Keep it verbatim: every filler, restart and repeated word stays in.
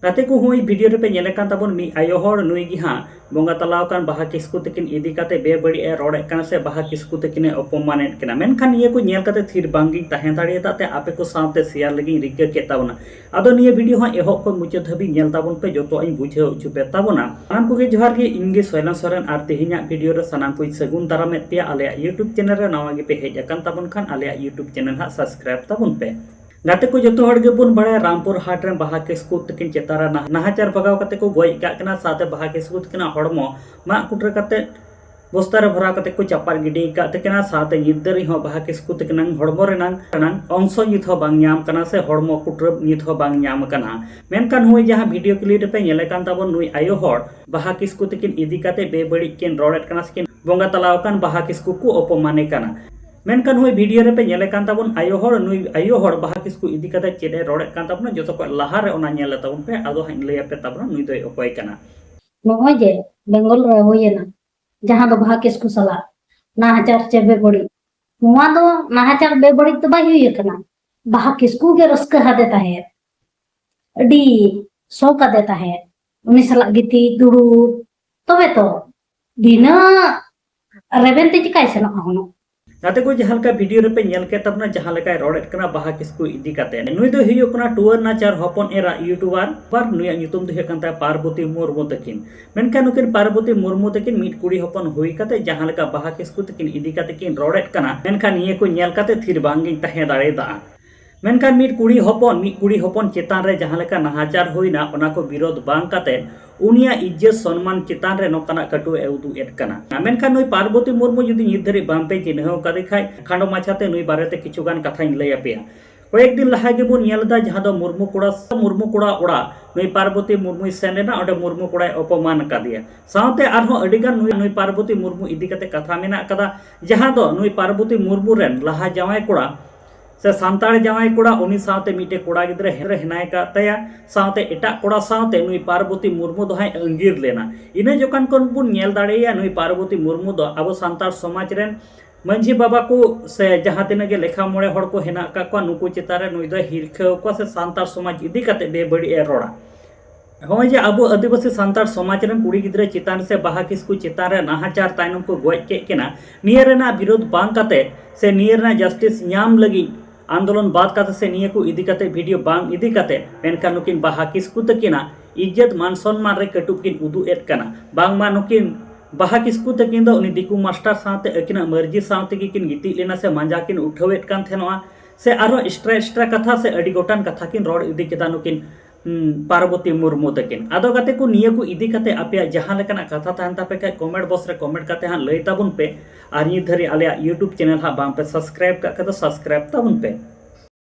ᱜᱟᱛᱮ ᱠᱚ, ᱦᱩᱭ ᱵᱷᱤᱰᱤᱭᱳ ᱨᱮᱯᱮ ᱧᱮᱞᱮ ᱠᱟᱱ ᱛᱟᱵᱚᱱ ᱢᱤᱫ ᱟᱭᱳ ᱦᱚᱲ, ᱱᱩᱭ ᱜᱮ ᱦᱟᱸᱜ ᱵᱚᱸᱜᱟ ᱛᱟᱞᱟᱣ ᱟᱠᱟᱱ ᱵᱟᱦᱟ ᱠᱤᱥᱠᱩ ᱛᱟᱹᱠᱤᱱ ᱤᱫᱤ ᱠᱟᱛᱮ ᱵᱮᱵᱟᱹᱲᱤᱡ ᱮ ᱨᱚᱲᱮᱫ ᱠᱟᱱᱟ ᱥᱮ ᱵᱟᱦᱟ ᱠᱤᱥᱠᱩ ᱛᱟᱹᱠᱤᱱ ᱮ ᱚᱯᱚᱢᱟᱱᱮᱫ ᱠᱤᱱᱟ᱾ ᱢᱮᱱᱠᱷᱟᱱ ᱱᱤᱭᱟᱹ ᱠᱚ ᱧᱮᱞ ᱠᱟᱛᱮ ᱛᱷᱤᱨ ᱵᱟᱝ ᱜᱤᱧ ᱛᱟᱦᱮᱸ ᱫᱟᱲᱮᱭᱟᱫᱟ ᱛᱮ ᱟᱯᱮ ᱠᱚ ᱥᱟᱶᱛᱮ ᱥᱮᱭᱟᱨ ᱞᱟᱹᱜᱤᱫ ᱤᱧ ᱨᱤᱠᱟᱹ ᱠᱮᱫ ᱛᱟᱵᱚᱱᱟ᱾ ᱟᱫᱚ ᱱᱤᱭᱟᱹ ᱵᱷᱤᱰᱤᱭᱳ ᱦᱚᱸ ᱮᱦᱚᱵ ᱠᱷᱚᱱ ᱢᱩᱪᱟᱹᱫ ᱫᱷᱟᱹᱵᱤᱡ ᱧᱮᱞ ᱛᱟᱵᱚᱱ ᱯᱮ, ᱡᱚᱛᱚᱣᱟᱜ ᱤᱧ ᱵᱩᱡᱷᱟᱹᱣ ᱦᱚᱪᱚ ᱯᱮ ᱛᱟᱵᱚᱱᱟ᱾ ᱥᱟᱱᱟᱢ ᱠᱚᱜᱮ ᱡᱚᱦᱟᱨ ᱜᱮ, ᱤᱧ ᱜᱮ ᱥᱚᱭᱞᱟᱱ ᱥᱚᱨᱮᱱ ᱟᱨ ᱛᱮᱦᱮᱧᱟᱜ ᱵᱷᱤᱰᱤᱭᱳ ᱨᱮ ᱥᱟᱱᱟᱢ ᱠᱚᱧ ᱥᱟᱹᱜᱩᱱ ᱫᱟᱨᱟᱢᱮᱫ ᱯᱮᱭᱟ᱾ ᱟᱞᱮᱭᱟᱜ YouTube ᱪᱮᱱᱮᱞ ᱨᱮ ᱱᱟᱣᱟ ᱜᱮᱯᱮ ᱦᱮᱡ ᱟᱠᱟᱱ ᱛᱟᱵᱚᱱ ᱠᱷᱟᱱ ᱟᱞᱮᱭᱟᱜ YouTube ᱪᱮᱱᱮᱞ ᱦᱟᱸᱜ ᱥᱟᱵᱥᱠᱨᱟᱭᱤᱵ ᱛᱟᱵᱚᱱ ᱯᱮ᱾ ᱜᱟᱛᱮ ᱠᱚ, ᱡᱚᱛᱚ ᱦᱚᱲ ᱜᱮᱵᱚᱱ ᱵᱟᱲᱟᱭᱟ ᱨᱟᱢᱯᱩᱨ ᱦᱟᱴ ᱨᱮᱱ ᱵᱟᱦᱟ ᱠᱤᱥᱠᱩ ᱛᱟᱹᱠᱤᱱ ᱪᱮᱛᱟᱱ ᱨᱮ ᱱᱟᱦ-, ᱱᱟᱦᱟᱪᱟᱨ ᱵᱟᱜᱟᱣ ᱠᱟᱛᱮ ᱠᱚ ᱜᱚᱡ ᱟᱠᱟᱫ ᱠᱤᱱᱟ, ᱥᱟᱶᱛᱮ ᱵᱟᱦᱟ ᱠᱤᱥᱠᱩ ᱛᱟᱹᱠᱤᱱᱟᱜ ᱦᱚᱲᱢᱚ ᱢᱟᱜ ᱠᱩᱴᱨᱟᱹ ᱠᱟᱛᱮ ᱵᱚᱥᱛᱟ ᱨᱮ ᱵᱷᱚᱨᱟᱣ ᱠᱟᱛᱮ ᱠᱚ ᱪᱟᱯᱟᱫ ᱜᱤᱰᱤ ᱟᱠᱟᱫ ᱛᱟᱹᱠᱤᱱᱟ, ᱥᱟᱶᱛᱮ ᱱᱤᱛ ᱫᱷᱟᱹᱨᱤᱡ ᱦᱚᱸ ᱵᱟᱦᱟ ᱠᱤᱥᱠᱩ ᱛᱟᱹᱠᱤᱱᱟᱜ ᱦᱚᱲᱢᱚ ᱨᱮᱱᱟᱜ, ᱨᱮᱱᱟᱜ ᱚᱝᱥᱚ ᱱᱤᱛ ᱦᱚᱸ ᱵᱟᱝ ᱧᱟᱢ ᱠᱟᱱᱟ ᱥᱮ ᱦᱚᱲᱢᱚ ᱠᱩᱴᱨᱟᱹ ᱱᱤᱛ ᱦᱚᱸ ᱵᱟᱝ ᱧᱟᱢ ᱟᱠᱟᱱᱟ᱾ ᱢᱮᱱᱠᱷᱟᱱ ᱦᱩᱭ ᱡᱟᱦᱟᱸ ᱵᱷᱤᱰᱤᱭᱳ ᱠᱞᱤᱯ ᱨᱮᱯᱮ ᱧᱮᱞᱮ ᱠᱟᱱ ᱛᱟᱵᱚᱱ, ᱱᱩᱭ ᱟᱭᱳ ᱦᱚᱲ ᱵᱟᱦᱟ ᱠᱤᱥᱠᱩ ᱛᱟᱹᱠᱤᱱ ᱤᱫᱤ ᱠᱟᱛᱮ ᱵᱮᱵᱟᱹᱲᱤᱡ ᱠᱤᱱ ᱨᱚᱲᱮᱫ ᱠᱟᱱᱟ ᱥᱮ ᱠᱤᱱ ᱵᱚᱸᱜᱟ ᱛᱟᱞᱟᱣ ᱟᱠᱟᱱ ᱵᱟᱦᱟ ᱠᱤᱥᱠᱩ ᱠᱚ ᱚᱯᱚᱢᱟᱱᱮ ᱠᱟᱱᱟ᱾ ᱢᱮᱱᱠᱷᱟᱱ ᱦᱩᱭ ᱵᱷᱤᱰᱤᱭᱳ ᱨᱮᱯᱮ ᱧᱮᱞᱮ ᱠᱟᱱ ᱛᱟᱵᱚᱱ ᱟᱭᱳ ᱦᱚᱲ, ᱱᱩᱭ ᱟᱭᱳ ᱦᱚᱲ ᱵᱟᱦᱟ ᱠᱤᱥᱠᱩ ᱤᱫᱤ ᱠᱟᱛᱮ ᱪᱮᱫ ᱮ ᱨᱚᱲᱮᱫ ᱠᱟᱱ ᱛᱟᱵᱚᱱᱟ, ᱡᱚᱛᱚ ᱠᱷᱚᱱ ᱞᱟᱦᱟ ᱨᱮ ᱚᱱᱟ ᱧᱮᱞ ᱞᱮ ᱛᱟᱵᱚᱱ ᱯᱮ, ᱟᱫᱚ ᱦᱟᱸᱜ ᱤᱧ ᱞᱟᱹᱭ ᱟᱯᱮ ᱛᱟᱵᱚᱱᱟ ᱱᱩᱭ ᱫᱚᱭ ᱚᱠᱚᱭ ᱠᱟᱱᱟ᱾ ᱱᱚᱜᱼᱚᱭ ᱡᱮ ᱵᱮᱝᱜᱚᱞ ᱨᱮ ᱦᱩᱭᱮᱱᱟ, ᱡᱟᱦᱟᱸ ᱫᱚ ᱵᱟᱦᱟ ᱠᱤᱥᱠᱩ ᱥᱟᱞᱟᱜ ᱱᱟᱦᱟᱪᱟᱨ ᱪᱮ ᱵᱮᱵᱟᱹᱲᱤᱡ, ᱱᱚᱣᱟ ᱫᱚ ᱱᱟᱦᱟᱪᱟᱨ ᱵᱮᱵᱟᱹᱲᱤᱡ ᱫᱚ ᱵᱟᱭ ᱦᱩᱭ ᱟᱠᱟᱱᱟ᱾ ᱵᱟᱦᱟ ᱠᱤᱥᱠᱩ ᱜᱮ ᱨᱟᱹᱥᱠᱟᱹ ᱦᱟᱫᱮ ᱛᱟᱦᱮᱸᱫ, ᱟᱹᱰᱤ ᱥᱚᱠ ᱟᱫᱮ ᱛᱟᱦᱮᱸᱫ ᱩᱱᱤ ᱥᱟᱞᱟᱜ ᱜᱤᱛᱤᱡ ᱫᱩᱲᱩᱵ᱾ ᱛᱚᱵᱮ ᱛᱚ ᱵᱤᱱᱟᱹ ᱨᱮᱵᱮᱱ ᱛᱮ ᱪᱤᱠᱟᱭ ᱥᱮᱱᱚᱜᱼᱟ ᱦᱩᱱᱟᱹᱝ? ᱜᱟᱛᱮ ᱠᱚ, ᱡᱟᱦᱟᱸ ᱞᱮᱠᱟ ᱵᱷᱤᱰᱤᱭᱳ ᱨᱮᱯᱮ ᱧᱮᱞ ᱠᱮᱫ ᱛᱟᱵᱚᱱᱟ, ᱡᱟᱦᱟᱸ ᱞᱮᱠᱟᱭ ᱨᱚᱲᱮᱫ ᱠᱟᱱᱟ ᱵᱟᱦᱟ ᱠᱤᱥᱠᱩ ᱤᱫᱤ ᱠᱟᱛᱮ, ᱱᱩᱭ ᱫᱚ ᱦᱩᱭᱩᱜ ᱠᱟᱱᱟ ᱴᱩᱣᱟᱹᱨ ᱱᱟᱪᱟᱨ ᱦᱚᱯᱚᱱ ᱮᱨᱟ ᱭᱩᱴᱩᱵᱟᱨ᱾ ᱟᱨ ᱱᱩᱭᱟᱜ ᱧᱩᱛᱩᱢ ᱫᱚ ᱦᱩᱭᱩᱜ ᱠᱟᱱ ᱛᱟᱭᱟ ᱯᱟᱨᱵᱚᱛᱤ ᱢᱩᱨᱢᱩ ᱛᱟᱹᱠᱤᱱ᱾ ᱢᱮᱱᱠᱷᱟᱱ ᱱᱩᱠᱤᱱ ᱯᱟᱨᱵᱚᱛᱤ ᱢᱩᱨᱢᱩ ᱛᱟᱹᱠᱤᱱ ᱢᱤᱫ ᱠᱩᱲᱤ ᱦᱚᱯᱚᱱ ᱦᱩᱭ ᱠᱟᱛᱮ ᱡᱟᱦᱟᱸ ᱞᱮᱠᱟ ᱵᱟᱦᱟ ᱠᱤᱥᱠᱩ ᱛᱟᱹᱠᱤᱱ ᱤᱫᱤ ᱠᱟᱛᱮ ᱠᱤᱱ ᱨᱚᱲᱮᱫ ᱠᱟᱱᱟ, ᱢᱮᱱᱠᱷᱟᱱ ᱱᱤᱭᱟᱹ ᱠᱚ ᱧᱮᱞ ᱠᱟᱛᱮ ᱛᱷᱤᱨ ᱵᱟᱝ ᱜᱤᱧ ᱛᱟᱦᱮᱸ ᱫᱟᱲᱮᱭᱟᱫᱟ᱾ ᱢᱮᱱᱠᱷᱟᱱ ᱢᱤᱫ ᱠᱩᱲᱤ ᱦᱚᱯᱚᱱ, ᱢᱤᱫ ᱠᱩᱲᱤ ᱦᱚᱯᱚᱱ ᱪᱮᱛᱟᱱ ᱨᱮ ᱡᱟᱦᱟᱸ ᱞᱮᱠᱟ ᱱᱟᱦᱟᱪᱟᱨ ᱦᱩᱭᱱᱟ, ᱚᱱᱟ ᱠᱚ ᱵᱤᱨᱳᱫᱷ ᱵᱟᱝ ᱠᱟᱛᱮ ᱩᱱᱤᱭᱟᱜ ᱤᱡᱽᱡᱚᱛ ᱥᱚᱱᱢᱟᱱ ᱪᱮᱛᱟᱱ ᱨᱮ ᱱᱚᱝᱠᱟᱱᱟᱜ ᱠᱟᱹᱴᱩᱵ ᱮ ᱩᱫᱩᱜ ᱮᱫ ᱠᱟᱱᱟ᱾ ᱢᱮᱱᱠᱷᱟᱱ ᱱᱩᱭ ᱯᱟᱨᱵᱚᱛᱤ ᱢᱩᱨᱢᱩ ᱡᱩᱫᱤ ᱱᱤᱛ ᱫᱷᱟᱹᱨᱤᱡ ᱵᱟᱝ ᱯᱮ ᱪᱤᱱᱦᱟᱹᱣ ᱠᱟᱫᱮ ᱠᱷᱟᱡ, ᱠᱷᱟᱸᱰᱚ ᱢᱟᱪᱷᱟᱛᱮ ᱱᱩᱭ ᱵᱟᱨᱮᱛᱮ ᱠᱤᱪᱷᱩ ᱜᱟᱱ ᱠᱟᱛᱷᱟᱧ ᱞᱟᱹᱭ ᱟᱯᱮᱭᱟ᱾ ᱠᱚᱭᱮᱠ ᱫᱤᱱ ᱞᱟᱦᱟ ᱜᱮᱵᱚᱱ ᱧᱮᱞ ᱮᱫᱟ, ᱡᱟᱦᱟᱸ ᱫᱚ ᱢᱩᱨᱢᱩ ᱠᱚᱲᱟ, ᱢᱩᱨᱢᱩ ᱠᱚᱲᱟ ᱚᱲᱟᱜ, ᱱᱩᱭ ᱯᱟᱨᱵᱚᱛᱤ ᱢᱩᱨᱢᱩᱭ ᱥᱮᱱ ᱞᱮᱱᱟ, ᱚᱸᱰᱮ ᱢᱩᱨᱢᱩ ᱠᱚᱲᱟᱭ ᱚᱯᱚᱢᱟᱱ ᱟᱠᱟᱫᱮᱭᱟ᱾ ᱥᱟᱶᱛᱮ ᱟᱨᱦᱚᱸ ᱟᱹᱰᱤ ᱜᱟᱱ ᱱᱩᱭ, ᱱᱩᱭ ᱯᱟᱨᱵᱚᱛᱤ ᱢᱩᱨᱢᱩ ᱤᱫᱤ ᱠᱟᱛᱮ ᱠᱟᱛᱷᱟ ᱢᱮᱱᱟᱜ ᱟᱠᱟᱫᱟ, ᱡᱟᱦᱟᱸ ᱫᱚ ᱱᱩᱭ ᱯᱟᱨᱵᱚᱛᱤ ᱢᱩᱨᱢᱩ ᱨᱮᱱ ᱞᱟᱦᱟ ᱡᱟᱶᱟᱭ ᱠᱚᱲᱟ ᱥᱮ ᱥᱟᱱᱛᱟᱲ ᱡᱟᱶᱟᱭ ᱠᱚᱲᱟ, ᱩᱱᱤ ᱥᱟᱶᱛᱮ ᱢᱤᱫᱴᱮᱡ ᱠᱚᱲᱟ ᱜᱤᱫᱽᱨᱟᱹ ᱦᱮ-, ᱦᱮᱱᱟᱭ ᱟᱠᱟᱫ ᱛᱟᱭᱟ, ᱥᱟᱶᱛᱮ ᱮᱴᱟᱜ ᱠᱚᱲᱟ ᱥᱟᱶᱛᱮ ᱱᱩᱭ ᱯᱟᱨᱵᱚᱛᱤ ᱢᱩᱨᱢᱩ ᱫᱚ ᱦᱟᱸᱜ ᱟᱹᱜᱤᱨ ᱞᱮᱱᱟ᱾ ᱤᱱᱟᱹ ᱡᱚᱠᱷᱚᱱ ᱠᱷᱚᱱ ᱵᱚᱱ ᱧᱮᱞ ᱫᱟᱲᱮᱭᱟᱭᱟ, ᱱᱩᱭ ᱯᱟᱨᱵᱚᱛᱤ ᱢᱩᱨᱢᱩ ᱫᱚ ᱟᱵᱚ ᱥᱟᱱᱛᱟᱲ ᱥᱚᱢᱟᱡᱽ ᱨᱮᱱ ᱢᱟᱹᱡᱷᱤ ᱵᱟᱵᱟ ᱠᱚ ᱥᱮ ᱡᱟᱦᱟᱸ ᱛᱤᱱᱟᱹᱜ ᱜᱮ ᱞᱮᱠᱷᱟ ᱢᱚᱬᱮ ᱦᱚᱲ ᱠᱚ ᱦᱮᱱᱟᱜ ᱟᱠᱟᱫ ᱠᱚᱣᱟ, ᱱᱩᱠᱩ ᱪᱮᱛᱟᱱ ᱨᱮ ᱱᱩᱭ ᱫᱚᱭ ᱦᱤᱨᱠᱷᱟᱹᱣ ᱠᱚᱣᱟ ᱥᱮ ᱥᱟᱱᱛᱟᱲ ᱥᱚᱢᱟᱡᱽ ᱤᱫᱤ ᱠᱟᱛᱮ ᱵᱮᱵᱟᱹᱲᱤᱡ ᱮ ᱨᱚᱲᱟ᱾ ᱱᱚᱜᱼᱚᱭ ᱡᱮ ᱟᱵᱚ ᱟᱹᱫᱤᱵᱟᱹᱥᱤ ᱥᱟᱱᱛᱟᱲ ᱥᱚᱢᱟᱡᱽ ᱨᱮᱱ ᱠᱩᱲᱤ ᱜᱤᱫᱽᱨᱟᱹ ᱪᱮᱛᱟᱱ ᱨᱮ ᱥᱮ ᱵᱟᱦᱟ ᱠᱤᱥᱠᱩ ᱪᱮᱛᱟᱱ ᱨᱮ ᱱᱟᱦᱟᱪᱟᱨ ᱛᱟᱭᱱᱚᱢ ᱠᱚ ᱜᱚᱡ ᱠᱮᱫ ᱠᱤᱱᱟ, ᱱᱤᱭᱟᱹ ᱨᱮᱱᱟᱜ ᱵᱤᱨᱳᱫᱷ ᱵᱟᱝ ᱠᱟᱛᱮ ᱥᱮ ᱱᱤᱭᱟᱹ ᱨᱮᱱᱟᱜ ᱡᱟᱥᱴᱤᱥ ᱧᱟᱢ ᱞᱟᱹᱜᱤᱫ ᱟᱱᱫᱳᱞᱚᱱ ᱵᱟᱫ ᱠᱟᱛᱮ ᱥᱮ ᱱᱤᱭᱟᱹ ᱠᱚ ᱤᱫᱤ ᱠᱟᱛᱮ ᱵᱷᱤᱰᱤᱭᱳ ᱵᱟᱝ ᱤᱫᱤ ᱠᱟᱛᱮ, ᱢᱮᱱᱠᱷᱟᱱ ᱱᱩᱠᱤᱱ ᱵᱟᱦᱟ ᱠᱤᱥᱠᱩ ᱛᱟᱹᱠᱤᱱᱟᱜ ᱤᱡᱽᱡᱚᱛ ᱢᱟᱱ ᱥᱚᱱᱢᱟᱱ ᱨᱮ ᱠᱟᱹᱴᱩᱵ ᱠᱤᱱ ᱩᱫᱩᱜ ᱮᱫ ᱠᱟᱱᱟ᱾ ᱵᱟᱝᱢᱟ ᱱᱩᱠᱤᱱ ᱵᱟᱦᱟ ᱠᱤᱥᱠᱩ ᱛᱟᱹᱠᱤᱱ ᱫᱚ ᱩᱱᱤ ᱫᱤᱠᱩ ᱢᱟᱥᱴᱟᱨ ᱥᱟᱶᱛᱮ ᱟᱹᱠᱤᱱᱟᱜ ᱢᱟᱹᱨᱡᱤ ᱥᱟᱶ ᱛᱮᱜᱮ ᱠᱤᱱ ᱜᱤᱛᱤᱡ ᱞᱮᱱᱟ ᱥᱮ ᱢᱟᱸᱡᱟ ᱠᱤᱱ ᱩᱴᱷᱟᱹᱣᱮᱫ ᱠᱟᱱ ᱛᱟᱦᱮᱱᱚᱜᱼᱟ, ᱥᱮ ᱟᱨᱦᱚᱸ ᱮᱠᱥᱴᱨᱟ ᱮᱠᱥᱴᱨᱟ ᱠᱟᱛᱷᱟ ᱥᱮ ᱟᱹᱰᱤ ᱜᱚᱴᱟᱝ ᱠᱟᱛᱷᱟ ᱠᱤᱱ ᱨᱚᱲ ᱤᱫᱤ ᱠᱮᱫᱟ ᱱᱩᱠᱤᱱ, ᱦᱩᱸ, ᱯᱟᱨᱵᱚᱛᱤ ᱢᱩᱨᱢᱩ ᱛᱟᱹᱠᱤᱱ᱾ ᱟᱫᱚ ᱜᱟᱛᱮ ᱠᱚ, ᱱᱤᱭᱟᱹ ᱠᱚ ᱤᱫᱤ ᱠᱟᱛᱮ ᱟᱯᱮᱭᱟᱜ ᱡᱟᱦᱟᱸ ᱞᱮᱠᱟᱱᱟᱜ ᱠᱟᱛᱷᱟ ᱛᱟᱦᱮᱱ ᱛᱟᱯᱮ ᱠᱷᱟᱡ ᱠᱚᱢᱮᱱᱴ ᱵᱚᱠᱥ ᱨᱮ ᱠᱚᱢᱮᱱᱴ ᱠᱟᱛᱮ ᱦᱟᱸᱜ ᱞᱟᱹᱭ ᱛᱟᱵᱚᱱ ᱯᱮ᱾ ᱟᱨ ᱱᱤᱛ ᱫᱷᱟᱹᱨᱤᱡ ᱟᱞᱮᱭᱟᱜ YouTube ᱪᱮᱱᱮᱞ ᱦᱟᱸᱜ ᱵᱟᱝ ᱯᱮ ᱥᱟᱵᱥᱠᱨᱟᱭᱤᱵ ᱠᱟᱜ ᱠᱷᱟᱡ ᱫᱚ ᱥᱟᱵᱥᱠᱨᱟᱭᱤᱵ ᱛᱟᱵᱚᱱ ᱯᱮ᱾